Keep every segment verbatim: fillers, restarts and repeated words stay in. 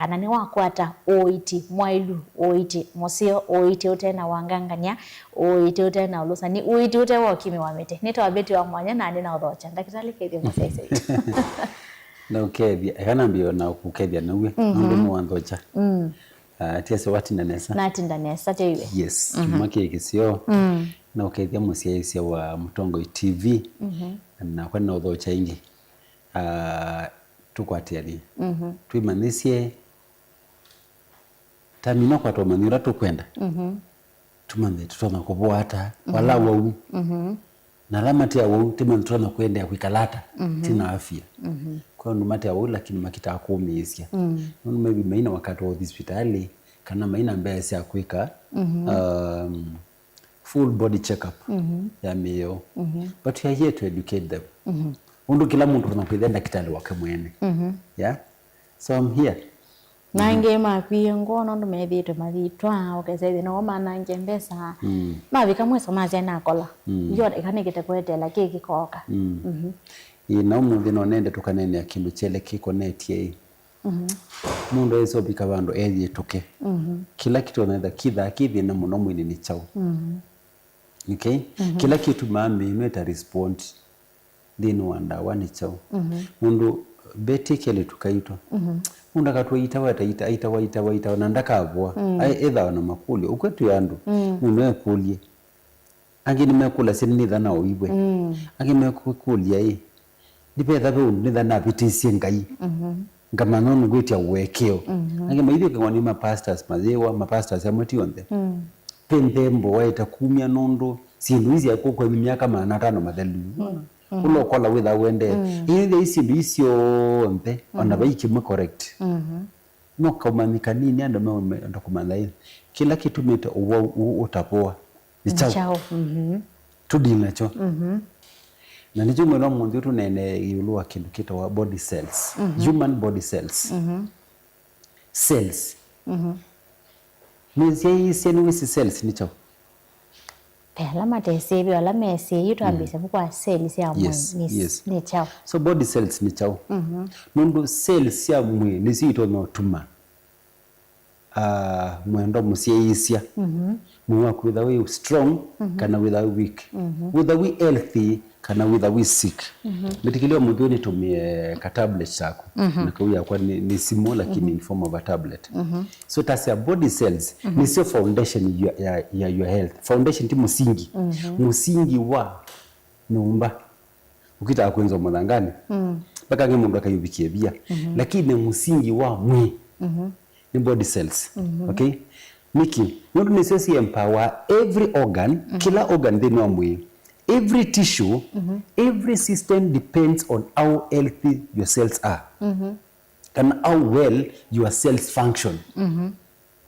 kana nĩwakwata ũiiti mwaĩlu, ũiiti mũseo, ũiiti ũte na wangangany'a, ũiiti ũte na ũlũsani, ũiiti ũte wa ũkimi wa mĩtĩ. Nĩtawa Betty wa Mwanya, na nĩ na ũthokya. Ndakĩtalĩ, kethya mũsyaĩĩsya witũ. Na ũkethya, eka nambĩe na kũkethya naw'e, nũndũ nĩwanthokya. Mm. Ah, tiasya watinda nesa? Natinda nesa, teiwe. Yes, kyumwa kĩĩ kĩseo. Mm. Na ũkethya mũsyaĩĩsya wa Mũtongoi T V, nakwa nĩ na ũthokya ĩngĩ. Ah, tũkwatĩanĩe. Mhm. Twĩmanyĩsye, tamina kwata ũmanyi ũla tũkwenda. Mhm. Tũmanye tũtonya kũvoa ata, wala wau. Mhm. Na ala mate awau, tũmanye tũtonya kũendeea kwĩkala ata, mhm, twĩ na afya. Mhm. Kwa andũ mate awau, lakini makitaa kũmĩĩsya. Mm. Nũndũ maybe maina wakati wa ũthi sipitalĩ, kana maina mbesa sya kwĩka, mhm, um, full body checkup, mhm, ya mĩĩ yoo. Mhm. But we are here to educate them. Mhm. Ũndũ kĩla mũndũ ũtonya kwĩthĩa ndakĩtalĩ wake mwene. Mhm. Yeah? So I'm here. Na angĩ makwie ngoo nũndũ methĩĩtwe mathitwa, ũkesa ĩthĩna woo manangie mbesa. Mm. Mavika mwĩso masya nakola. Mm. Yo ĩkanĩkĩte kweteela kĩĩ kĩkooka. Mm. Mhm. Ĩĩ, na ũmũnthĩ no nende tũkaneenea kĩndũ kyelĩ kĩkonetye ĩ. Mhm. Mũndũ aĩsa ũvika vandũ eyĩtũke. Mhm. Kĩla kĩtonya ĩtha kĩthaa kĩ thĩna mũno mwĩĩnĩ nĩ kyaũ? Mhm. Okay? Mhm. Kĩla kĩtumaa mĩĩ ĩno ĩta respond nthĩnĩ wa ndawa nĩ kyaũ? Mhm. Nũndũ Betty kelĩtu kaitũ. Mhm. Mũndũ akatwa itawa, ata ita-, aitawa, aitawa, aitawa, na ndakavoa. Mm. Ai, ĩthawa na makũlyo. Ũkw'e twĩ andũ. Mm. Mũndũ ekũlye. Angĩ nĩmekũlasya nĩnĩtha na ũiwe. Mm. Angĩ mekũkũlya ĩ, nĩvetha ve ũndũ nĩtha navĩtĩsye Ngai. Mhm. Ngamanya nĩngwĩtya ũekeo. Mhm. Angĩ maithyũkĩwa nĩ mapastors mayĩwa, mapastors amwe ti onthe. Mm. Ve nthembo waĩta kumya nũndũ syĩndũ ii syakw'o kwenyu myaka maana atano mathelu. Mm. Mhm. Ũla ũkola wĩtha ũendee. Mm. Ĩĩ, ĩĩ, syĩndũ ii syonthe, ona vai kĩmwe correct. Mhm. No kaũmanyi kanini andũ meenda kũmanya ĩ, kĩla kĩtumĩte ũwau ũũ ũtavoa nĩ kyaũ? Nĩ kyaũ? Mhm. Tũdili nakyo. Mhm. Na nĩkyo mwĩna ũmũnthĩ ũyũ tũneenee ĩũlũ wa kĩndũ kĩtawa body cells. Mhm. Human body cells. Mhm. Cells. Mhm. Nĩsyaĩĩsya nĩwĩsĩ cells nĩ kyaũ? Ve ala matesĩ, ve ala mesĩ, yu twambĩĩsya vu kwa cell sya mwĩĩ. Yes, nĩ, yes. Nĩ kyaũ? So body cells nĩ kyaũ? Mhm. Nũndũ cells sya mwĩĩ nĩsyo itonya ũtuma, ah, mwendo mũsyaĩĩsya. Mhm. Mwĩĩ waku wĩtha wĩ strong, mhm, kana wĩtha wĩ weak. Mhm. Wĩtha wĩ healthy, kana wĩtha wĩ sick. Mhm. Mbĩtĩkĩlya mũthĩ nĩtũmĩe ka tablet kaku. Mhm. Na kau yakwa nĩ, nĩ simũ, lakini, mhm, in form of a tablet. Mhm. So tasya body cells, mhm, nĩsyo foundation ya, ya, ya your health. Foundation ti mũsingi. Mhm. Mũsingi wa nyũmba. Ũkitaa kwĩnzwa mũthanganĩ. Mm. Mpaka angĩ mũndũ akayũvikie via. Mhm. Lakini mũsingi wa mwĩĩ, mhm, nĩ body cells. Mhm. Okay? Nĩkĩ? Nũndũ nĩsyo si empower every organ, mhm, kĩla organ nthĩnĩ wa mwĩĩ. Every tissue, mhm, every system depends on how healthy your cells are. Mhm. Kana how well your cells function. Mhm.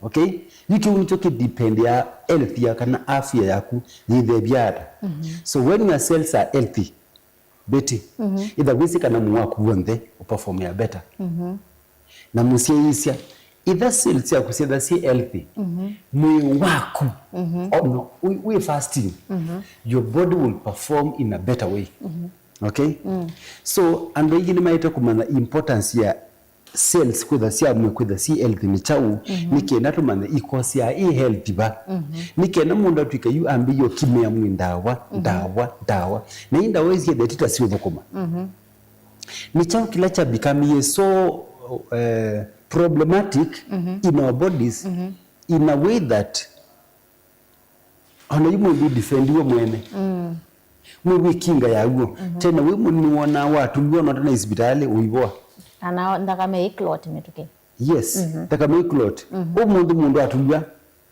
Okay? Yu kĩu nĩkyo kĩdependea health ya kana afya yaku yĩthevya ata. Mhm. So when your cells are healthy, Betty, mhm, ĩtha wĩsĩ kana mwĩĩ waku w'onthe ũperformĩa better. Mhm. Na mũsyaĩĩsya, ĩtha cells syaku syĩtha syĩ healthy, mhm, mwĩĩ waku, mhm, ono wĩ, wĩ fasting, mhm, your body will perform in a better way. Mhm. Okay? Mm. So andũ aingĩ nĩmaĩte kũmanya importance ya cells kwĩtha sya mwĩĩ kwĩtha syĩ healthy nĩ kyaũ, mhm, nĩ kenda tũmanye ikosyaa ĩ healthy va. Mhm. Nĩ kenda mũndũ atw'ĩke yu ambĩĩe ũkimĩa mwĩĩ ndawa, mhm, ndawa, ndawa. Na ii ndawa ii syĩthĩe ti ta siũthũkũma. Mhm. Nĩ kyaũ kĩla kya become so, eh, problematic, mhm, in our bodies, mhm, in a way that ona yu mwĩĩ ndwĩdefendiwe mwene. Mm. Mwĩĩ wĩ kinga yaw'o. Mhm. Tena wĩ mũnini wonaa watulw'a ona ũtanaĩ sipitalĩ ũivoa. Kana nthakame ĩ clot mĩtũkĩ. Yes, mhm, nthakame ĩ clot. Mhm. Ũmũnthĩ mũndũ atulw'a,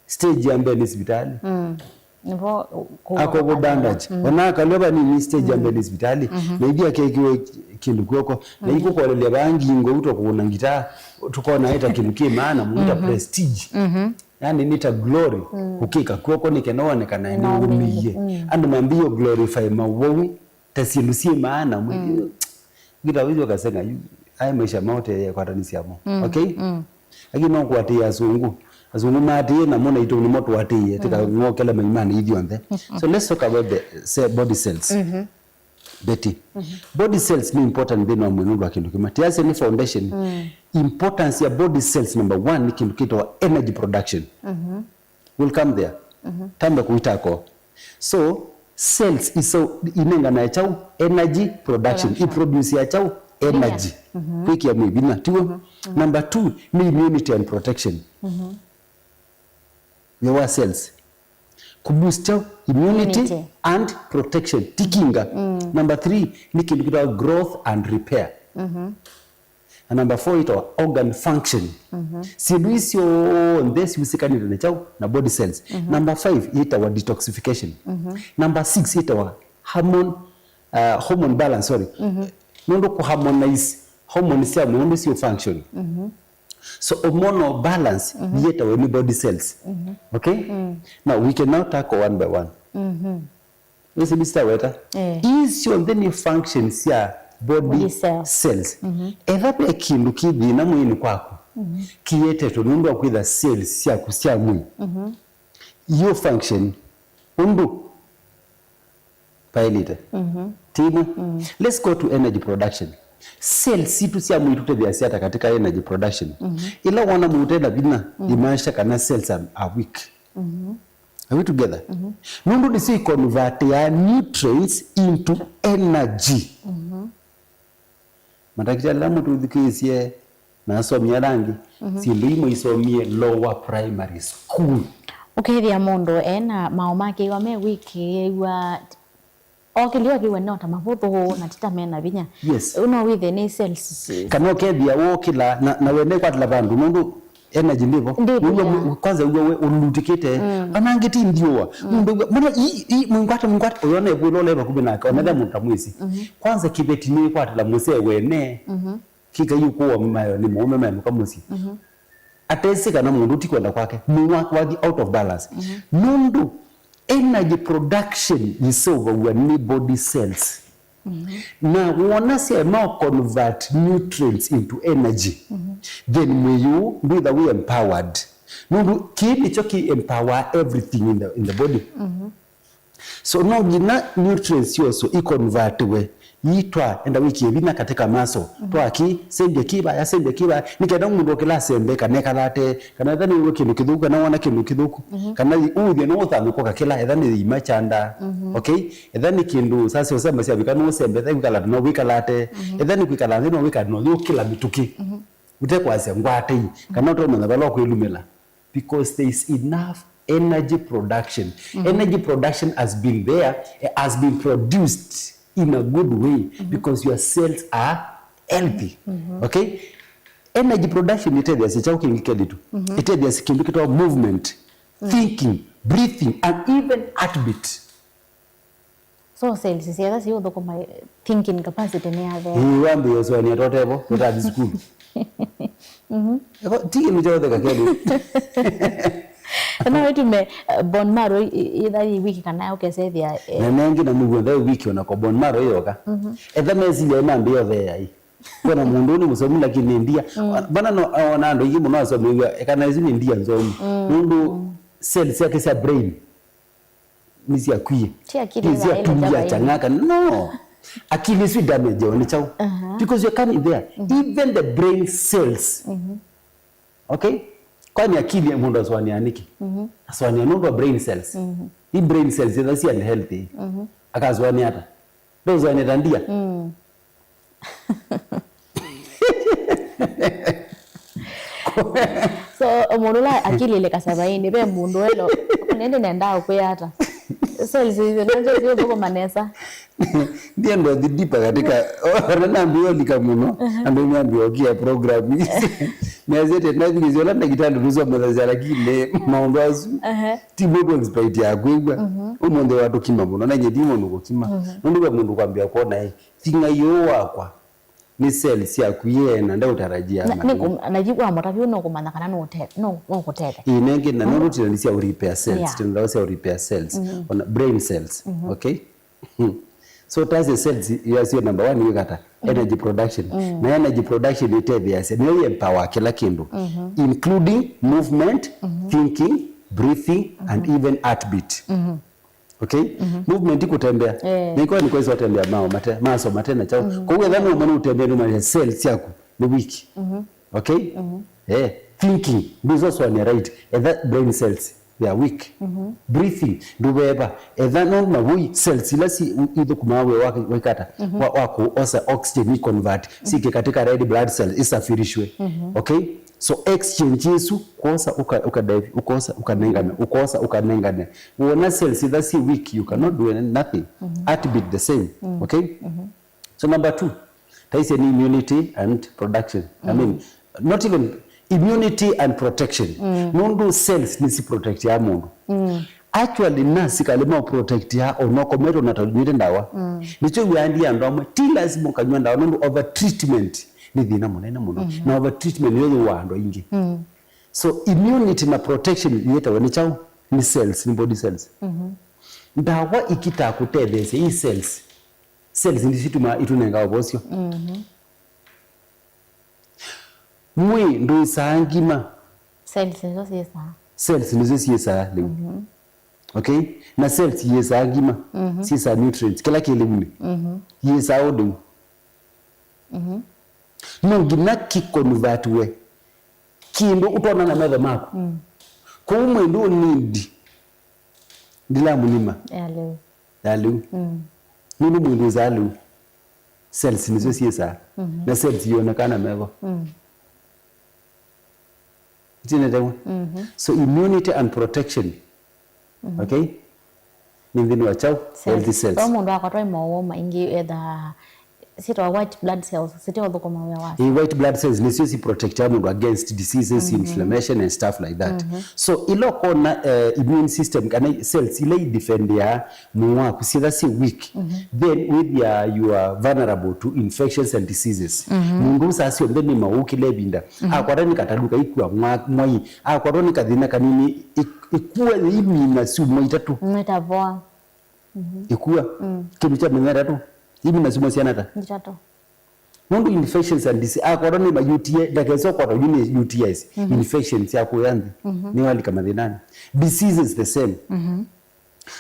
stage ya mbee nĩ sipitalĩ. Mm. Nĩvo kũ-, akovo bandage. Mm. Ona akalw'a vanini, stage ya mbee nĩ sipitalĩ. Mhm. Na ithyĩ akekĩwe kĩndũ kw'oko. Na, mhm, ikũkolelya vaa ngingo ũtwa kũkũna ngitaa, tũkona ĩta kĩndũ kĩ maana mũno ta, mhm, prestige. Mhm. Yani nĩ ta glory, mm, kũkĩka kw'oko nĩ kenda wonekana nĩwũmĩie. Mm. Andũ mambĩĩe glorify mawau ta syĩndũ syĩ maana mwĩĩ. Mm. Ngita wĩthĩ ũkaseng'a yu, aĩ maisha mao te kwatanisya mo. Mm. Okay? Mm. Lakini no kũatĩĩa asungu. Asungu maatĩĩe namo naitũ nĩmo tũatĩĩe, mm, tĩkang'okele maimanĩ ithyonthe. Mm. So let's talk about the ce-, body cells. Mm-hmm. Betty. Body cells nĩ important nthĩnĩ wa mwĩĩ nũndũ wa kĩndũ kĩmwe. Tĩasya nĩ foundation. Importance ya body cells, number one, nĩ kĩndũ kĩtawa energy production. We'll come there. Tambe kũitako. So, cells iso inenganae chau energy production. Production. Iproduce ya chau energy. Kwĩkĩa mwĩĩ vinya, tiw'o? Number two, nĩ immunity and protection. Wĩa wa cells. Kũboost chau immunity. Immunity. And protection. Tikinga. Number three, nĩ kĩndũ kĩtawa growth and repair. Na number four ĩtawa organ function. Syĩndũ ii syonthe siusĩkanĩte na chau na body cells. Number five ĩtawa detoxification. Number six ĩtawa hormone, uh, hormone balance, sorry. Nũndũ kũharmonize hormone sya mwĩĩ ũndũ siũ function. So hormonal balance yĩetawe nĩ body cells. Okay? Now we can now tackle one by one. Nĩsĩ ndisitaweta. Eh. Ii syonthe nĩ functions sya body. Body cells. Cells. Etha ve kĩndũ kĩ thĩna mwĩĩnĩ kwaku, kĩetetwe nũndũ wa kwĩtha cells syaku sya mwĩĩ iyo function ũndũ vaĩlĩte. Timwe. Let's go to energy production. Cells sitũ sya mwĩĩ itũtetheeasya ata katika energy production? Ĩla wona mũndũ ũte na vinya, imaanisha kana cells are, are weak. Are we together? Nũndũ nĩsyo iconvertĩaa nutrients into energy. Matakĩtalĩ ala mũtũthukĩĩsye na asomi ala angĩ, syĩndũ imwe isomie lower primary school. Ũkethĩa mũndũ ena maũ make ĩwa me weak, ĩwa okĩlya ũkĩw'a no ta mavũthũ na ti ta mena vinya. Yes. Ũu no wĩthĩe nĩ cells. Kana ũkethĩa wokĩla na, na wene kwatĩla vandũ nũndũ energy ndĩvo. Ndĩvo, yeah. Kwanza wĩw'a we ũlutĩkĩte. Ona angĩ ti ndiũa. Mũndũ wĩw'a, mbona ii, ii, mwĩngwate, mwĩngwate, ũyona ĩvũĩla ũla ĩ vakuvĩ nake, ona ethĩa mũndũ ta mwĩsĩ. Kwanza kĩveti nĩkwatĩla mũsee wene. Kĩkai ũkũwa mayo nĩ mũũme maĩnũka mũsyĩ. Atesĩ kana mũndũ ti kwenda kwake, mwĩĩ wake wathi out of balance. Nũndũ energy production yĩseũvaw'a nĩ body cells. Na wona syaema convert nutrients into energy, then mwĩĩ ũũ ndwĩtha wĩ empowered. Nũndũ kĩĩ nĩkyo kĩ empower everything in the, in the body. So no nginya nutrients syoso iconvertiwe, ii twaenda wĩkĩe vinya katika muscle. Twaki sembya kĩvaya, sembya kĩvaya, nĩ kenda mũndũ okĩla asembe kana ekalate, kana etha nĩwĩw'a kĩndũ kĩthũku, kana wona kĩndũ kĩthũku, kana ũthie no ũthame kũka kĩla, etha nĩ ima kyanda. Okay? Etha nĩ kĩndũ sasa ũsemba syavika no ũsembe, etha kwĩkalata no wĩkalate, etha nĩ kwĩkala nthĩ no wĩkale no yũkĩla mĩtũkĩ. Ũtekwasya ngwate ii, kana ũtomanya vala ũkwĩlumĩla. Because there is enough energy production. Energy production has been there, eh, has been produced in a good way because your cells are healthy. Okay? Energy production ĩtetheasya kyaũ kĩngĩ kelĩtu? Ĩtetheasya kĩndũ kĩtawa movement, thinking, breathing, and even heartbeat. So cells syetha siũthũkũma, thinking capacity nĩyathea. Ĩĩ, wambĩĩa ũsũanĩa totevo, tũtathi sukulu. Evo, ti kĩndũ kyaũtheka kelĩ. No ĩtume, eh, bone marrow i-, i-, ĩtha yĩ weak kana ũkesethĩa, eh. Na nengĩ na mũguo nthĩ weak ona kwa bone marrow ĩyoka. Etha mesilya mambĩĩa ũtheea ĩ. Kwona mũndũ nĩ mũsomi lakini nĩ ndia. Vana no, ona andũ aingĩ mũno asomewa, ekana isu nĩ ndia nzomu. Nũndũ cells syake sya brain nĩsyakwie. Ti akili nĩsyatulia chang'aka. No. Akili isu damage nĩ kyaũ? Because you're coming there. Even the brain cells. Okay? Kwani akili mũndũ asũanĩa nĩkĩ? Asũanĩa nũndũ wa brain cells. I brain cells etha si unhealthy. Akasũanĩa ata? Ndũsũanĩa ta ndia? So, mũndũ ũla akilile kasavainĩ, ve mũndũ welo, nĩndĩ nendaa ũkwĩa ata? Cells icio nĩnjo siũthũkũma nesa. Ndienda ũthi deeper katika, ona nambia ũlika mũno, andũ nambia ũkia program. Nĩasĩte, nathikĩsya ũla ndagĩtalĩ tũsomethasya, lakini maũndũ asu, ti mũndũ expert ya kwĩw'a. Ũmũnthĩ watũkima mũno, na nyie ndi mũndũ kũkima. Nũndũ ve mũndũ kwambia kuona, ĩ, thing'a yũũ wakwa, nĩ cells syaku yena, ndaũtarajia na, na yu wamũtavya ũũ nũkũmanya kana nũte-, nũ-, nũkũtetheka. Ĩĩ, nengĩ na nũndũ tena nĩ sya repair cells, yeah, tena ndawa sya repair cells, ona brain cells, okay? So tasya cells yasyo number one yĩkata energy production. Na energy production ĩtetheasya, nĩyo yĩ empower kĩla kĩndũ, including movement, thinking, breathing, and even heartbeat. Okay? Movement ikutembea. Eh. Nĩko nĩkwesa ũtembea mao mate, maso mate na chao. Kwa hiyo ethĩwa no mwana ũtembea nĩ mwana cells yaku nĩ weak. Okay? Eh, thinking, ndũsoswania right. Etha brain cells, they are weak. Breathing, ndũveva. Etha no mavui cells ila si ithũkũmaa wĩa wa, wa ikata, wa, wa kũosa oxygen, i convert, sike katika red blood cell, isafirishwe. Okay? So exchange ĩsu, kwosa, ũka, ũka dive, ũkosa, ũkanengane, ũkosa, ũkanengane. Wona cells itha si weak, you cannot do any, nothing. Heartbeat the same. Okay? So number two, taisye ni immunity and production. I mean, not even immunity and protection. Nũndũ cells nĩsi protect ya mũndũ. Actually, na sikalima protect ya onokometwe na talinywĩte ndawa. Nĩkyo wĩandi andũ amwe, ti lazima ũkanywa ndawa nũndũ over treatment nĩ thĩna mũnene mũno. Na over treatment nĩyo yũaa andũ aingĩ. So immunity na protection yĩtawa nĩ kyaũ? Nĩ cells, nĩ body cells. Ndawa ikitaa kũtetheesya i cells. Cells nĩsyo itumaa itũnenga ũvosyo. Mwĩĩ ndwĩsaa ngima. Cells nĩsyo syĩsaa. Cells nĩsyo syĩsaa lĩu. Okay? Na cells iyĩsaa ngima, syĩsaa nutrients, kĩla kĩ lĩunĩ. Iyĩsaa ũndũ. No nginya kĩkonvatiwe kĩndũ ũtona na metho maku. Kwoou mwĩĩ ndũ need ndilamu nima ya lĩu. Nũndũ mwĩĩ ndwĩsaa lĩu. Cells nĩsyo syĩsaa. Na cells ionekaa na metho. Ĩtinĩte w'o. So immunity and protection. Okay? Nĩ nthĩnĩ wa kyaũ? Healthy cells. Kwa mũndũ akwatwa nĩ mowau maingĩ, etha syĩtawa white blood cells, site ũthũkũma wĩa wasu. Ĩ, white blood cells nĩsyo si protectaa mũndũ against diseases, inflammation and stuff like that. So ila ũkona, eh, immune system kana cells ila i defendia mwĩĩ waku syĩtha si weak, then wĩthĩa you are vulnerable to infections and diseases. Mũndũ ũsaa syonthe nĩ maũũ kĩla ĩvinda. Akwata nĩ katalu kaikua mwa-, mwai, akwatwa nĩ kathĩna kanini, ĩk-, ĩkua yĩimina syumwa itatũ. Nĩtavoa. Ĩkua. Kĩndũ kya mĩthenya ĩtatũ. Imina syumwa siana ata? Itatũ. Nũndũ infections and disease, akwatwa nĩ ma U T I, ndakesa ũkwatwa yu nĩ U T Is. Infections ya kũya nthĩ. Nĩwalika mathĩnanĩ. Diseases the same.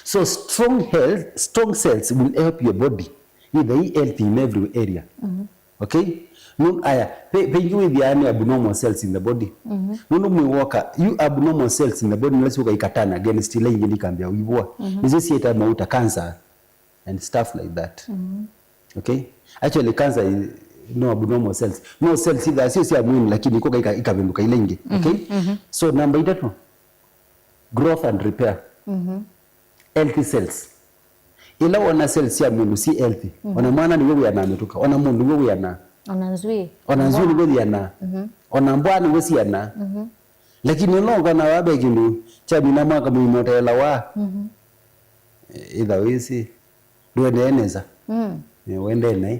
So strong health, strong cells will help your body. Either i healthy in every area. Okay? Nũ-, aya, ve-, vengĩ wĩthĩaa nĩ abnormal cells in the body. Nũndũ mwĩĩ woka, you abnormal cells in the body, nĩla syũka ikaturn against ila ingĩ nikambĩa ũivũa. Nĩsyo syĩtae mauta, cancer and stuff like that. Okay? Actually, cancer is no abnormal cells. No cells ithaa syo sya mwĩĩ, lakini ikoka ika-, ikavĩndũka ila ingĩ. Okay? So, namba itatũ, growth and repair. Healthy cells. Ĩla wona cells sya mũndũ si healthy, ona mwana nĩw'o wĩanaa mĩtũka, ona mũndũ nĩw'o wĩanaa. Ona nzw'ĩĩ. Ona nzw'ĩĩ nĩw'o yĩanaa. Ona mbwa nĩw'o sianaa. Lakini ũla ũkona wa ve kĩndũ kyamina mwaka mũima ũteelawa, ĩtha wĩsĩ ndũendee nesa. Nĩ wendee naĩ.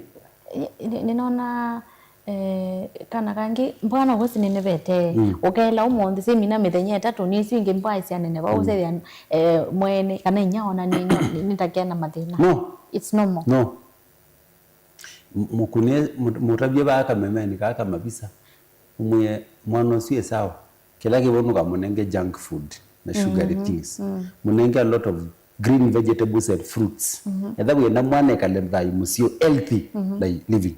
Nĩ-, nĩ-, nĩnona, eh, kana kangĩ mbwa no wĩsĩ nĩnevete. Ũkeela ũmũnthĩ simina mĩthenya ĩtatũ, nĩ isu ingĩ mbwa isyaneneva. Ũsethĩa, eh, mwene kana inya ona nĩ, nĩ, nĩtakena mathĩna. No. It's normal. No. M-, mũkũnĩe, mũ-, mũtavye vaa kamemeni kaa ka mavisa, ũmwĩe, "Mwana ũsu e sawa. Kĩla kĩvo ndũkamũnenge junk food na sugary things. Mũnenge a lot of green vegetables and fruits." Etha wĩenda mwana ekale thayũ mũsyĩ, healthy li-, living.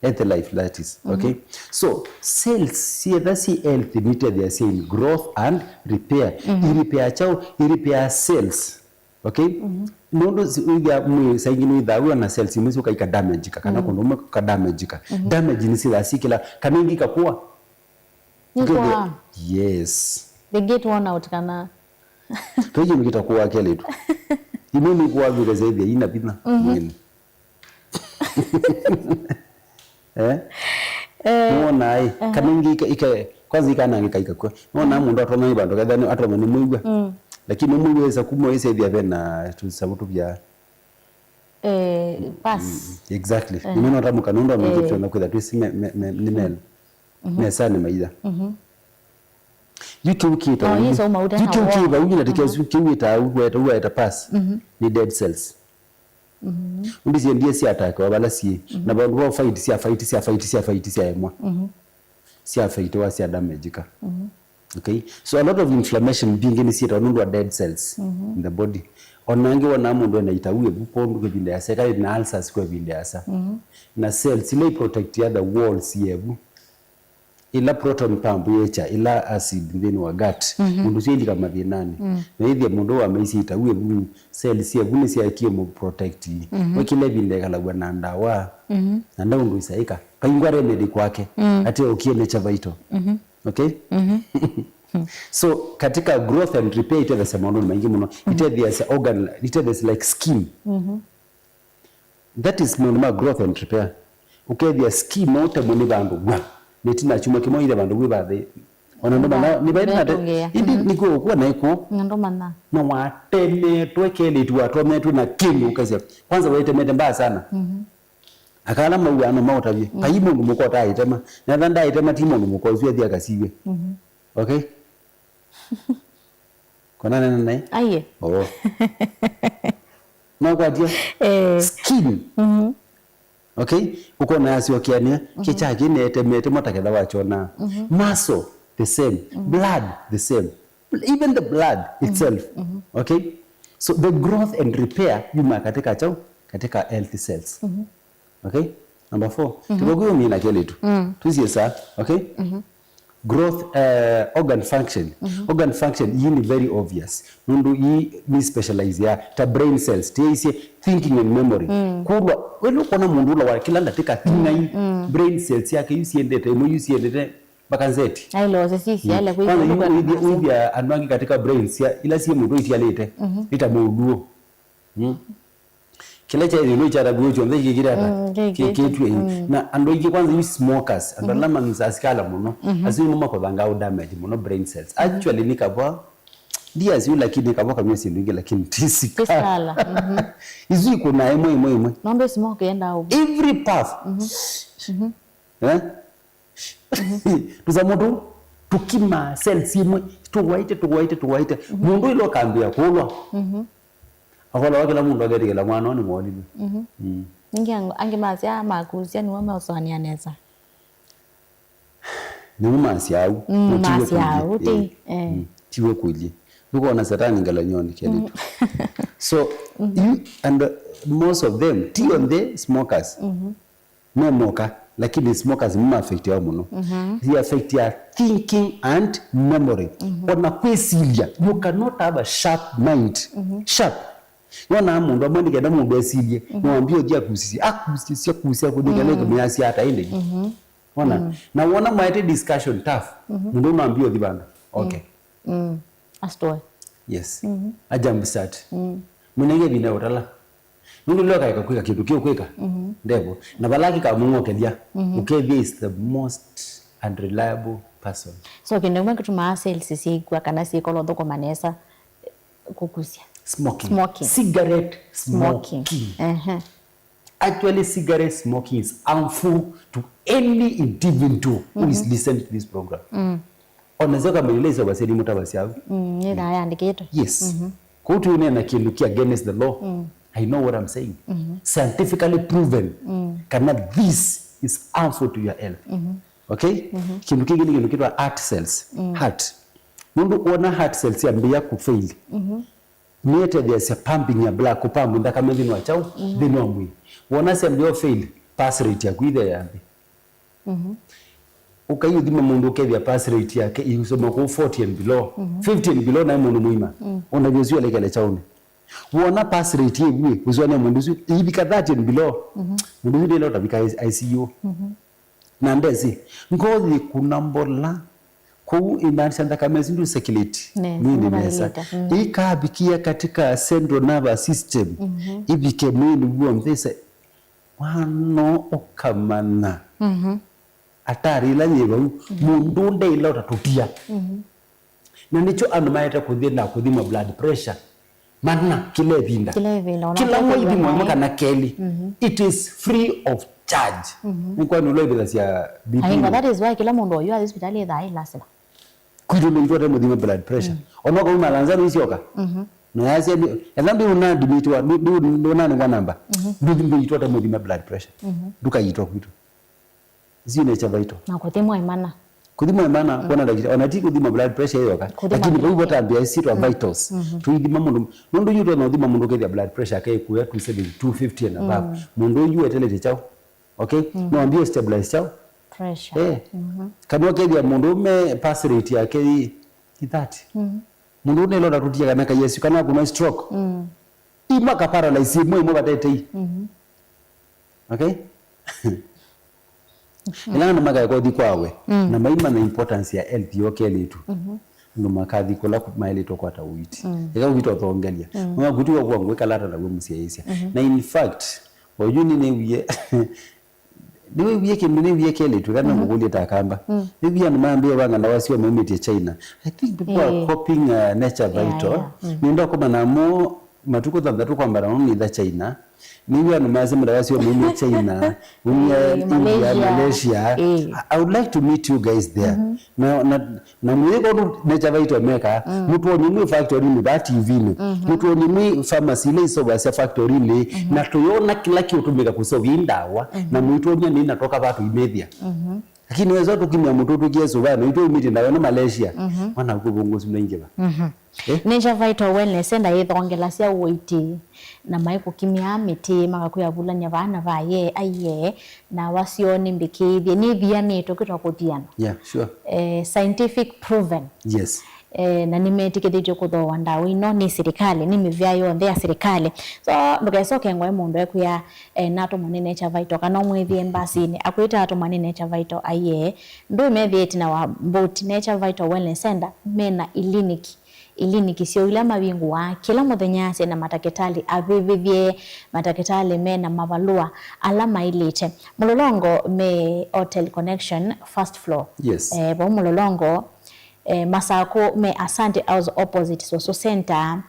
Healthy life, that is. Okay? So, cells, syetha si healthy, nitethĩasya in growth and repair. I repair kyaũ? I repair cells. Okay? Nũndũ si-, wĩthĩa mwĩĩ saa ingĩ nĩwĩthaa wĩ ona cells imwe syũka ikadamageka, kana kũndũ kũmwe kũkadamageka. Damage nĩsyĩthaa syĩ kĩla, kana ingĩ ikakũa. Nĩkũaa. Yes. They get worn out kana. Ve kĩndũ kĩtakũaa kelĩtu. Imwe nĩkũaa vika syaĩthĩa ina vinya mwĩĩnĩ. Eh? Eh. Nĩwonaa ĩ? Kana ingĩ ika-, ika-, kwanza ikanangĩka ikakw'a. Nĩwonaa mũndũ atonya nĩ vandũ ketha nĩ-, atonya nĩ mũigwa. Lakini mũigwa ĩsa kuma ĩsethĩa ve na tũsamũ tũvyaa. Eh, pass. Exactly. Nĩmeno tamũka nũndũ amĩngĩ tũenda kwĩtha twĩsĩ me-, me-, me-, nĩ mel. Mesanĩ maitha. Yu kĩu kĩta. No, ũu. Yu kĩu kĩta ũu na tĩkĩu kĩu wĩtaa ũu, weta, ũu weta pass. Nĩ dead cells. Ũndũ siendie sya attack wa vala siĩ. Na vandũ va fight, sya fight, sya fight, sya fight, sya emwa. Sya fight wa sya damage ka. Okay? So a lot of inflammation mbingĩ nĩ syĩtawa nũndũ wa dead cells in the body. Ona angĩ wonaa mũndũ ena itau ĩvu kwondũ kwa ĩvinda yasa, ĩkaĩ na ulcers kwa ĩvinda yasa. Na cells ila i protect other walls yevu, ila proton pump yekya ila acid nthĩnĩ wa gut, mũndũ ũsu ailika mathĩnanĩ. Na ĩthĩa mũndũ ũũ amaisye itau ĩvu, cells syevu nĩsyaekie mũ protect. We kĩla ĩvinda ekalaw'a na ndawa, na nda ũndũ isaĩka. Vaingwa remedy kwake, ate ũkie nature vital. Okay? So, katika growth and repair, itetheesya maũndũnĩ maingĩ mũno. Itetheesya organ, itetheesya like skin. That is maũndũ ma growth and repair. Ũkethĩa skin no ũtemwe nĩ vandũ, wa, na ĩtina kyumwa kĩmwe ĩthe vandũ wĩ vathĩ. Ona ndũmana, nĩ vai nate, Ndetũngĩa. Ĩndĩ nĩkuo ũkuwa na ĩkuo. Na ndũmana. Na watemetwe kelĩtu, watometwe na kĩndũ ũkasya. Kwanza waitemete mbaya sana. Akala mauaa no maũtavye. Vai mũndũ mũka ũtaaĩtema. Na etha ndaaĩtema ti mũndũ mũka ũsu athi akasiw'e. Okay? Kona nene naĩ? Aiye. Oh. Makwatia? Eh. Skin. Okay? Ũkona yasyokeanĩa, kĩkya kĩnetemete mwataketha wakyonaa. Muscle, the same. Blood, the same. Even the blood itself. Okay? So the growth and repair yuma katika chao, katika healthy cells. Okay? Number four. Tũthoku yũmina kelĩtu. Tusie saa. Okay? Growth, uh, organ function. Organ function, ii ni very obvious. Nũndũ ii ni specialize ya ta brain cells, tiaisye thinking and memory. Kũlwa, wĩla ũkona mũndũ ũla wa kĩla ndatĩka thing'ai, brain cells yake yu siendete, ĩmwe yu siendete mpaka nzeti. Ailose sisi, ale kwĩ Kwanza kũndũ yu kwa wĩthia, nafasi. Wĩthia andũ angĩ katika brains ya, ila sie mũndũ itialĩte, ita mũuluo. Kĩla kya ĩlũ kyataviwe kyonthe kĩkĩte ata? Mm, kĩ-, kĩ-, kĩtw'e. Na andũ aingĩ kwanza yu smokers, andũ ala manza sikala mũno, asu nĩmo makothangaa damage mũno brain cells. Actually, nĩ kavwa, ndi asu, lakini kavwa kamwe syĩndũ ingĩ, lakini ti sikala. Ti sikala. Isu ikũnaa ĩmwe, ĩmwe, ĩmwe. Nũndũ smoke yendaa ũvu. Every puff. Eh? Tũsamũ tũu tũkimaa cells imwe, tũwaite, tũwaite, tũwaite. Mũndũ ĩla ũkambĩa kũlwa, akolawa kĩla mũndũ aketĩkĩla mwana ũũ nĩmwolilwe. Mm. Ningĩ ang-, angĩ masya makusya nĩmo meũsũanĩa nesa. Nĩmo masya au. Mm, no tiwe masya kũilyĩ. Au, ti, eh. Mm. Tiwe kũilyĩ. Ndũkona Satani ngelany'onĩ kelĩtu. So, you, and, uh, most of them, ti onthe smokers. Me moka, lakini smokers nĩma affectiwa mũno. They affect your thinking and memory. Ona kwĩsilya, you cannot have a sharp mind. Sharp. Yona mũndũ amwe nĩkenda mũndũ esilye, no ambie ũthi akusisye, akusisye, akusisye, kũnĩkana kĩmũyasya ata ĩndĩ. Wona? Na wona mwaete discussion tough, mũndũ no ambie ũthi vandũ. Okay. Astoe. Yes. A jump start. Mũnenge ĩvinda ya ũtala. Nũndũ leo kaeka kwĩka kĩndũ kĩu kwĩka. Ndevo. Na vala kĩkamũng'okelya. Ũkethĩa is the most unreliable person. So kĩndũ kĩmwe kĩtumaa cells syĩkw'a kana syĩkola ũthũkũma nesa, kũkusya. Smoking. Smoking. Cigarette smoking. Smoking. Ehe. Actually, cigarette smoking is harmful to any individual who is listening to this program. Ona nzeo kamwe ila iseũvasya nĩ mũtavasya au. Mm, nĩthaa yandĩkĩtwe. Yes. Kũu tũineena kĩndũ ki against the law. I know what I'm saying. Scientifically proven kana this is harmful to your health. Okay? Kĩndũ kĩngĩ nĩ kĩndũ kĩtwa heart cells. Heart. Nũndũ wona heart cells yambĩĩa kũfail, nĩtetheeasya pumping ya blood, kũpambu nthakame nthĩnĩ wa kyaũ? Nthĩnĩ wa mwĩĩ. Wona syambĩĩa fail, pulse rate yaku ĩthea ya nthĩ. Ũkai ũthima mũndũ ũkethĩa pulse rate yake ĩusoma kũu forty and below, fifty and below, nae mũndũ mũima. Ona vyũ ũsu elekele kyaũnĩ. Wona pulse rate ĩvu, ũsũanĩa mũndũ ũsu ĩivika thirty and below, mũndũ ũsu ndĩla ũtavika I C U. Na ndesĩ, ngoo yĩkuna mbola, kwoou ĩmaanisha nthakame ĩsu ndũ circulate mwĩĩnĩ nesa. Ĩikavikĩa katika central nervous system, ĩvike mwĩĩnĩ w'onthe, ĩse mwana ũkamanya. Atari ĩla yĩ vau, mũndũ ndeĩla ũtatũtia. Na nĩkyo andũ maete kũthi na kũthima blood pressure. Mana kĩla ĩvinda. Kĩla ĩvinda, ona kĩla kĩla mwaithimo ĩmwe ĩmwe kana kelĩ. It is free of charge. Nĩkwani ũla ĩvĩthasya B P. Ahinga, that is why kĩla mũndũ oyu athi hospitali ĩthaa ĩ lasima. Kwitũ ndũitwa te mũthima blood pressure. Ona ũkauma Lanza ndũisyoka. Na yasya, etha ndũna admitiwa, ndũnanengwa namba. Ndũthi ndũitwa te mũthima blood pressure. Ndũkaitwa kwitũ. Isu nĩ kya vaito. Na kũthimwa ĩmana. Kũthima ĩmana, mm, kwona ndakĩtalĩ, ona ti kũthima blood pressure yoka, kũthima lakini vau votambĩa isyĩtwa, mm, vitals. Mm-hmm. Tũithima mũndũ, nũndũ yu twona ũthima mũndũ ũkethĩa blood pressure yake ĩkũya two seventy, two fifty and above. Mm. Mũndũ ũyu eteletye kyaũ? Okay? Mm. No ambie stabilize kyaũ? Pressure. Eh. Mm-hmm. Kana ũkethĩa mũndũ ũme pass rate yake ĩ, ĩ thirty. Mm-hmm. Mũndũ ũnelona tũtie kana kayesu kana kuna stroke. Mm. Ima ka paralyze ĩmwe ĩmwe vatetei. Mm-hmm. Okay? Ĩla andũ makaeka ũthi kwawe, mm, na maimanya importance ya health yo kelĩtu, mhm, andũ makathi kũla ku-, maĩlĩtwe kwata ũiiti. Mm. Eka ũiiti ũthongelya. Mm. Mwa kuti wa kwa ngwĩkala ata naw'o mũsyaĩĩsya. Mhm. Na in fact, oyu nĩnĩwie, nĩwĩwie kĩndũ, nĩwie kelĩtu, kana, mm-hmm, ngũkũlye ta kamba. Mm. Nĩwie andũ mambĩe vanga ndawa syoo maumĩtye China. I think people are, eh, copying, uh, Nature, yeah, Vital. Yeah. Mm. Nĩnda kũma namo matukũ thanthatũ kwambana nĩtha China. Nĩw'o andũ masya ndawa syoo maumya China, maumya, eh, India, Malaysia. Malaysia. Eh. I, I would like to meet you guys there. Mm-hmm. Na, na, na mwĩĩ kũndũ Nature Vital meka, mm, mũtwony'e mwĩ factory-inĩ va T V-inĩ, mm-hmm, mũtwony'e mwĩ pharmacy ila iseũvasya factory-inĩ, mm-hmm, na tũyona kĩla kĩũtũmĩka kũseũvya ii ndawa, mm-hmm, na mũitwony'a nĩ na toka va tũimĩthya. Mm-hmm. Lakini wesa tũkimya mũtũ tũkie suvano itũ umĩtye ndawa ĩno Malaysia. Mhm. Mwana kũvũngũ sino ingĩva. Mhm. Eh? Nature Vital Wellness Center yĩthongelasya ũiiti na maikũkimya mĩtĩ, makakwĩa vulany'a vaa na vaa, ye aiye, na wasyo nĩ mbĩkĩĩthye nĩthianĩtwe kwĩtwa kũthiana. Yeah, sure. Eh, scientific proven. Yes. Eh, na nĩmetĩkĩlĩtw'e kũthooa ndawa ino nĩ silikalĩ, nĩ mĩvĩa yonthe ya silikalĩ. So ndũkesoke ngoe mũndũ ekwĩa, eh, natũmwa nĩ Nature Vital, kana ũmwĩthĩe mbasinĩ akwĩta atũmwa nĩ Nature Vital, aiee. Ndũĩ methĩĩte na wa mboti Nature Vital Wellness Center mena iliniki, iliniki syoo ila mavingũaa kĩla mũthenya, syĩ na matakĩtalĩ avĩvĩthye, matakĩtalĩ mena mavalũa ala maĩlĩte. Mũlolongo me Hotel Connection, first floor. Yes. Eh, vau Mũlolongo, eh, Masakũ me Asante House opposite Soso Center,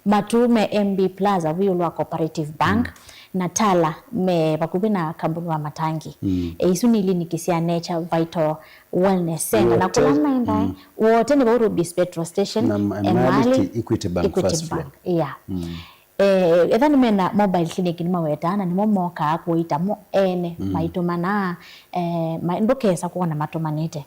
Matuu me M B Plaza vau ĩũlũ wa Cooperative Bank, mm, na Tala me vakuvĩ na kambuni wa matangi. Mm. Eh, isu nĩ iliniki sya Nature Vital Wellness Center. Na kũla maenda, mm, wote nĩ vau Rubis Petrol Station, na ma-, Emali, Emali ti Equity Bank, Equity Bank first floor. Yeah. Mm. Eh, etha nĩmena mobile clinic nĩmawetaa, na nĩmo mokaa kũita mo ene, mm, maitũmanaa, eh, ma-, ndũkesa kwona matũmanĩte.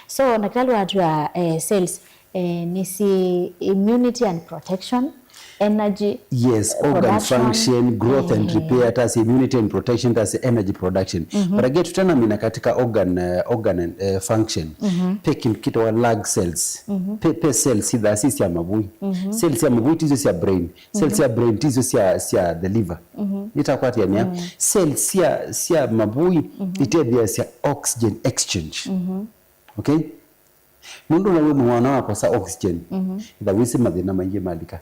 So, ndakĩtalĩ watwĩa, eh, cells, eh, nĩsĩ immunity and protection, energy, yes, eh, organ production, function, growth and, eh, repair, that's immunity and protection, that's energy production. Mhm. But again, tũtanamina katika organ, eh, organ and, eh, function, mhm, pe kĩndũ kĩtawa lung cells. Mhm. Pe, pe cells ithaa si sya mavũi. Mhm. Cells sya mavũi tisyo sya brain. Cells, mhm, sya brain tisyo sya, sya the liver. Mhm. Nĩtakwatĩanĩa. Mm. Cells sya, sya mavũi, mhm, itethĩasya oxygen exchange. Mhm. Okay? Nũndũ na wĩ mwana wakosa oxygen, mhm, itha wĩsĩ mathĩna maingĩ malika.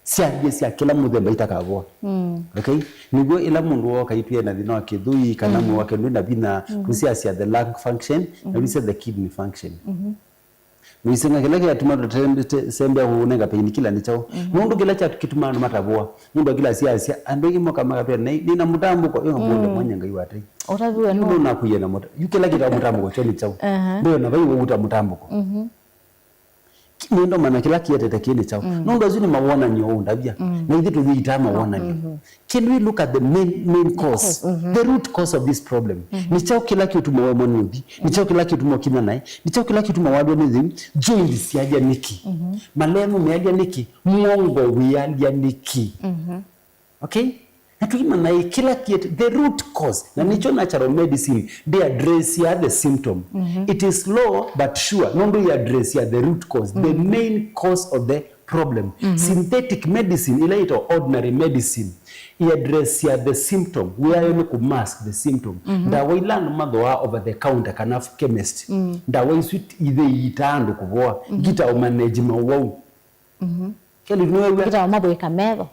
Syambie sya kĩla mũthemba itakavoa. Mm. Okay? Nĩw'o ĩla mũndũ woka itwĩ na thĩna wa kĩthũi, kana, mm, mwĩĩ wake ndwĩ na vinya, mm, tũsiasya the lung function, na, mhm, wĩsĩ the kidney function. Mhm. Nĩwĩsĩ kĩla kĩatuma tũte-, te-, sembea kũnenga painkiller nĩ kyaũ? Mhm. Nũndũ kĩla kya-, kĩtumaa andũ matavũa. Mũndũ akĩla siasya, andũ aingĩ moka makatwĩa, "Nĩ, nĩna mũtambũko." Ĩyo mũndũ, mm, mwanya Ngai wa tei. Ũtaviwe. Yu nũ? Nũnakuie na mũta-, yu kĩla kĩtawa mũtambũko kyo nĩ kyaũ? Aha. Ndũĩ na vai ũuta mũtambũko. Mhm. Nĩndo mana kĩla kĩetete kĩ nĩ kyaũ. Mm. Nũndũ asu nĩ mawonany'o ũndavya. Mm. Na ithyĩ tũyĩitaa mawonany'o. Mhm. Can we look at the main, main cause? Cause, mhm. The root cause of this problem. Mhm. Nĩ kyaũ kĩla kĩtuma wemwa nĩ ũthi? Nĩ kyaũ kĩla kĩtuma ũkinya naĩ? Nĩ kyaũ kĩla kĩtuma walw'a nĩ thĩu? Joint syalya nĩkĩ? Mhm. Malemu mealya nĩkĩ? Mũongo wĩalya nĩkĩ? Mhm. Okay? Na tũimanya ĩ kĩla kĩete, the root cause. Na nĩkyo natural medicine, they address ya the symptom. Mhm. It is slow but sure. Nũndũ ya address ya the root cause, the, mhm, main cause of the problem. Mhm. Synthetic medicine, ĩla yĩtawa ordinary medicine, ĩaddress ya the symptom. Wĩayo nĩ kũ mask the symptom. Mhm. Ndawa ila andũ mathooaa over the counter kana chemist. Mm. Ndawa isu ithĩitaa andũ kũvoa. Mhm. Ngita ũmanage mawau. Mhm. Kelly, nĩwew'a? Ngita ũmathũĩka metho.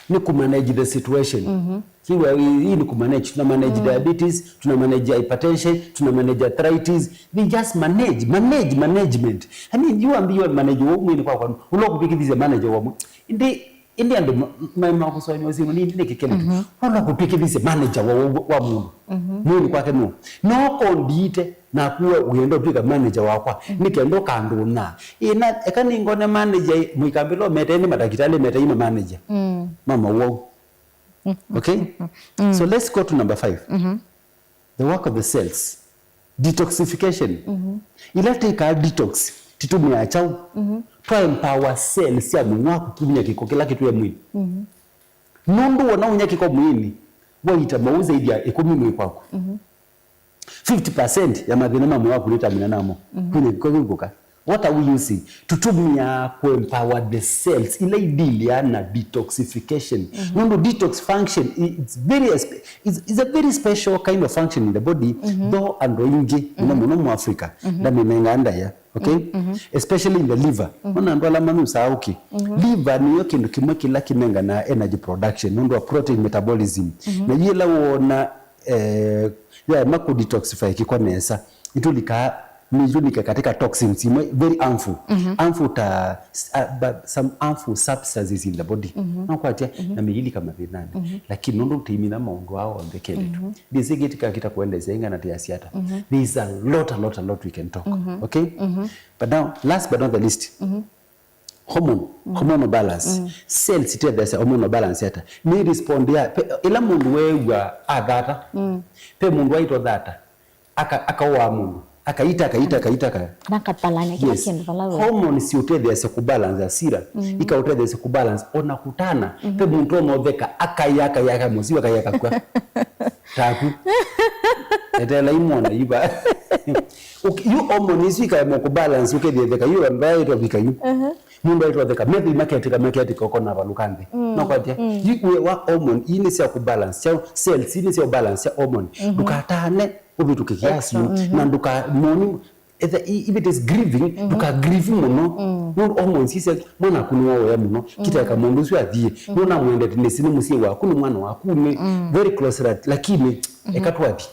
Nĩ kũ manage the situation. Mhm. Kiwa hii ni ku manage, tuna manage, mm, diabetes, tuna manage hypertension, tuna manage arthritis. They just manage, manage, management. I mean, you ambiwa manage wa mwini kwa kwa, ulo kupikithize manager wa mwi-, indi, indi andu ma, ma, ma kusonyo sino ni, ni kikele tu. Mhm. Ulo kupikithize manager wa, wa, wa mundu. Mhm. Mwini kwake no. No kondite. Naku we ũyenda ũtw'ĩka manager wakwa, mm, nĩ kenda ũkandũna. Ĩna, eka nĩngone manager, mũikambĩla ũmete nĩ madakĩtalĩ mete ima manager. Mm. Mama wau. Mm. Okay? Mm. So let's go to number five. Mm-hmm. The work of the cells. Detoxification. Ĩla twĩkaa detox, tũtũmĩaa kyaũ? Twa empower cells sya mwĩĩ waku kumya kĩko kĩla kĩtwĩe mwĩĩ. Nũndũ wona ũnya kĩko mwĩĩnĩ, waita maũũ zaidi ya ĩkũmi mwĩĩ kwaku. Fifty percent ya mathĩna ma mwĩĩ waku nĩtamina namo. Kumya kĩko kĩu kũka. What are we using? Tũtũmĩaa kũ empower the cells ila idilya na detoxification. Nũndũ detox function i- it's very espe- it's, it's a very special kind of function in the body, though andũ aingĩ mũno mũno mu Africa ndamĩnengaa ndaĩa, okay? Especially in the liver. Ona andũ ala manyusaa ũkĩ. Liver nĩyo kĩndũ kĩmwe kĩla kĩnenganaa energy production nũndũ wa protein metabolism. Na yĩla wona eh, yaema kũ detoxify kĩko nesa, itũlikaa nĩitũlike katika toxins imwe very harmful. Harmful ta s- uh, but some harmful substances in the body. Nokwatia na mĩilika mathĩnanĩ. Lakini nũndũ tũimina maũndũ aa onthe kelĩtu. Ndĩsĩ kĩtika kĩta kũelesya ingana tĩasiata. There is a lot, a lot, a lot we can talk. Okay? But now, last but not the least, hormone, hormonal balance. Cells itetheesya hormonal balance ata? Nĩ respond ya pe- ĩla mũndũ weew'a athata. Pe mũndũ aitwa thata, aka akaũaa mũndũ, akaita, akaita, akaita, aka- Kana katalanya kĩla Yes. kĩndũ vala we. Hormones siũtetheesya kũbalance asira, ikaũtetheesya kũbalance ona kũtana. Pe mũndũ onotheka, akaia, akaia, akamũsiwa, akaia, akakwa. Taku. Etela imwona iva. Uk- yu hormone isu ikaema kũbalance, ũkethĩetheka yu andũ aitwa vika yu. Mũndũ aitwa theka, methĩ maketĩka, maketĩka ũkona valũka nthĩ. Nokwatia? Yu wĩa wa hormone, ii nĩ sya kũbalance, sya cells, ii nĩ sya balance ya hormone. Ndũkatane ũvĩtũke kiasi, na ndũkamoni, etha i- if it is grieving, ndũka grieve mũno. Nũndũ hormones ii sya mwana waku nĩwaũya mũno, kĩteka mũndũ ũsu athiĩ. Nũnamwendete nĩsĩ nĩ mũsyĩ waku, nĩ mwana waku, nĩ very close rat, lakini eka twathi.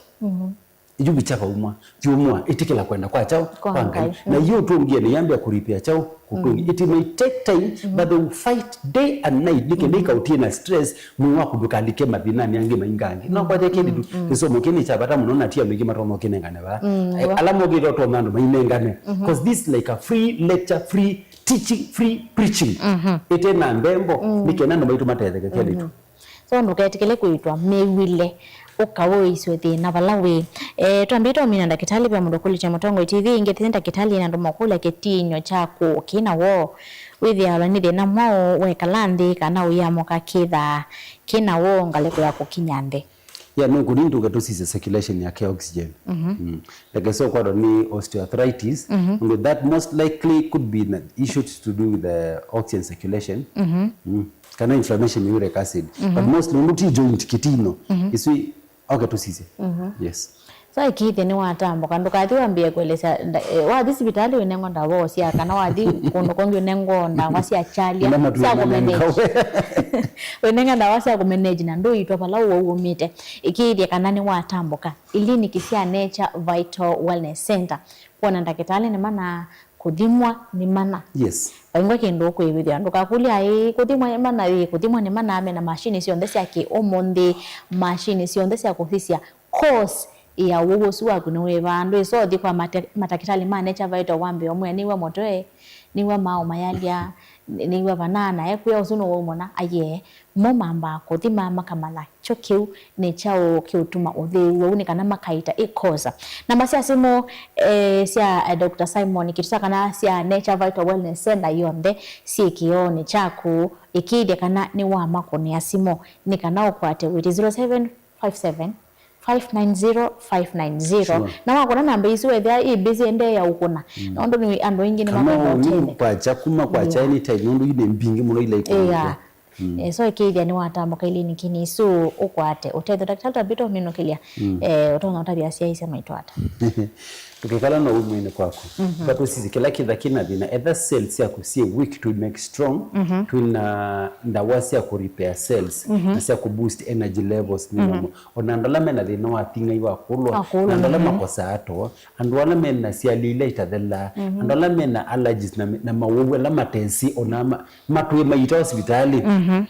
Yu vicha vauma, thiũmũa, ĩtĩkĩla kwenda kwa kyaũ? Kwa Ngai. Na yu ũtũngĩe nĩ yambĩa kũripia kyaũ? Kũtũngĩ. It may take time, but they will fight day and night. Nĩ kenda ikaũtie na stress, mwĩĩ waku ndũkalike mathĩnanĩ angĩ maingangĩ. No kwate kĩndũ tu, kĩsomo kĩnĩ kya vata mũno na ti andũ aingĩ matonya ũkĩnengane vaa. Eh, ala mokĩte ũtonya andũ mainengane. 'Cause this is like a free lecture, free teaching, free preaching. Ĩte na mbembo, nĩ kenda andũ maitũ matetheke kĩndũ tu. So ndũketĩkĩle kwĩtwa mĩw'ĩle, ũka ũisye thĩna vala wĩ. Eh, twambĩte ũmina ndakĩtalĩ, ve mũndũ ũkũlĩtye Mũtongoi T V ĩngĩ, thĩna ndakĩtalĩ na andũ makũlya kĩtiny'o kyaku kĩna woo. Wĩthĩawa nĩ thĩna mwaũ wekala nthĩ kana ũyamũka kĩthaa kĩna woo ngalĩko ya kũkinya nthĩ? Yeah, no, kũni ndũke tũsisye circulation yake oxygen. Mm. Like I said, kwatwa nĩ osteoarthritis, and that most likely could be an issue to do with the oxygen circulation. Mm. Kana inflammation uric acid. But mostly, nũndũ ti joint kĩtino. Isu, okay, tũsisye. Yes. So, ĩkĩthĩa nĩwatambũka, ndũkathi wambĩe kũelesya nda-, eh, wathi sivitalĩ wĩnengwa ndawa sya, kana wathi kũndũ kũngĩ wĩnengwa ndawa sya chalya, sya kũmanage. Wĩnenga ndawa sya kũmanage na ndũitwa vala ũwau umĩte. Ĩkĩĩthya kana nĩwatambũka iliniki sya Nature Vital Wellness Center kwona ndakĩtalĩ nĩ mana, kũthimwa nĩ mana. Yes. Vaingwa kĩndũ ũkwĩw'ĩthĩa. Ndũkakũlya, "Ĩĩ, kũthimwa nĩ mana, ĩĩ, kũthimwa nĩ mana?" Mena mashini syonthe sya kĩ ũmũnthĩ, mashini syonthe sya kũsisya. Course ya ũwau ũsu waku nĩ wĩva? Ndwĩsa ũthi kwa mate-, matakĩtalĩ ma Nature Vital wambe ũmwĩa, "Nĩw'a mũtwe, nĩw'a maaũ mayalya, nĩw'a vanaa na ekwĩa ũsu nũwaumũna." Aiee. Mo mambaa kũthima makamanya kyo kĩu nĩ kyaũ kĩũtuma ũthĩĩw'a ũu, nĩ kana makaita ĩkosa. Namba sya simũ, eh, sya, eh, Doctor Simon Kitusa kana sya Nature Vital Wellness Center yonthe syĩ kĩoonĩ kyaku. Ĩkĩĩthya kana nĩwamakũnĩa simũ nĩ kana ũkwate wĩti zero seven five seven, five nine zero, five nine zero. Sure. Na wakũna namba isu, wethĩa ĩ busy, endeea ũkũna. Mm. Nũndũ nĩ andũ aingĩ nĩ kana makwenda ũtetheka. Kwakya, kuma kwakya anytime, nũndũ yu nĩ mbingĩ mũno ila ikũnĩtwe. Yeah. Mm. Eh, so ĩkĩĩthya nĩwatambũka iliniki isu ũkwate ũtethyo. Ndakĩtalĩ Tabitha ũminũkĩlya, mm, eh, ũtonya ũtavya asyai sya maitũ ata? Ndũkekala na ũu mwĩĩnĩ kwaku. Mhm. But ũsisye kĩla kĩtha kĩna thĩna. Etha cells syaku syĩ weak to make strong, mhm, twĩna ndawa sya kũ repair cells, mhm, na sya kũ boost energy levels nĩ, mhm, mũno. Ona andũ ala mena thĩna wa thing'ai wa kũlwa, wa kũlwa, na andũ ala, mhm, makosaa too, andũ ala mena syalĩ ila itathelaa, mhm, andũ ala mena allergies na, na mawau ala matesĩ, ona ma-, matwĩe maita sivitalĩ. Mhm.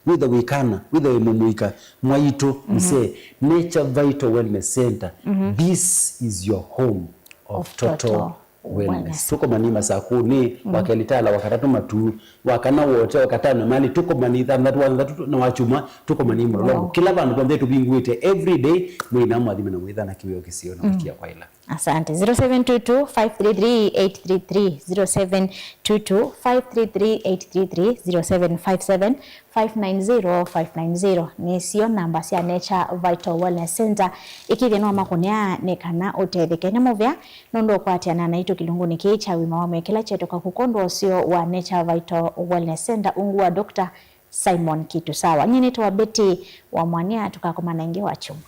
Wĩthe wĩ kana, wĩthe wĩ mũmũika, mwaitũ, mhm, mzee, Nature Vital Wellness Center. Mhm. This is your home of, of total, total wellness. Wellness. Tũkomanie Masakũnĩ, mm, wa kelĩ Tala, wa katatũ Matuu, wa kana Wote, wa katano Mali, tũkomanie thanthatũ, wa thanthatũ na wa kyumwa, tũkomanie Mũlolongo. Wow. Kĩla vandũ vonthe tũvingũĩte every day, mwĩna mwathime na mwĩthana kĩwĩo kĩseo na, mm, kũikia kwa ĩla. Asante. Zero seven two two, five three three, eight three three, zero seven two two, five three three, eight three three, zero seven five seven, five nine zero, five nine zero. Nĩsyo namba sya Nature Vital Wellness Center. Ĩkĩthya no makũnĩa nĩ kana ũtetheke. Nĩ mũvea nũndũ ũkwatĩana naitũ kĩlungunĩ kĩĩ kya ũima wa mwĩĩ kĩla kyetũka kũkũndwa ũseo wa Nature Vital Wellness Center ungu wa Doctor Simon Kitusawa. Nyie nĩtawa Betty wa Mwania, tũkakomana ĩngĩ wa kyumwa.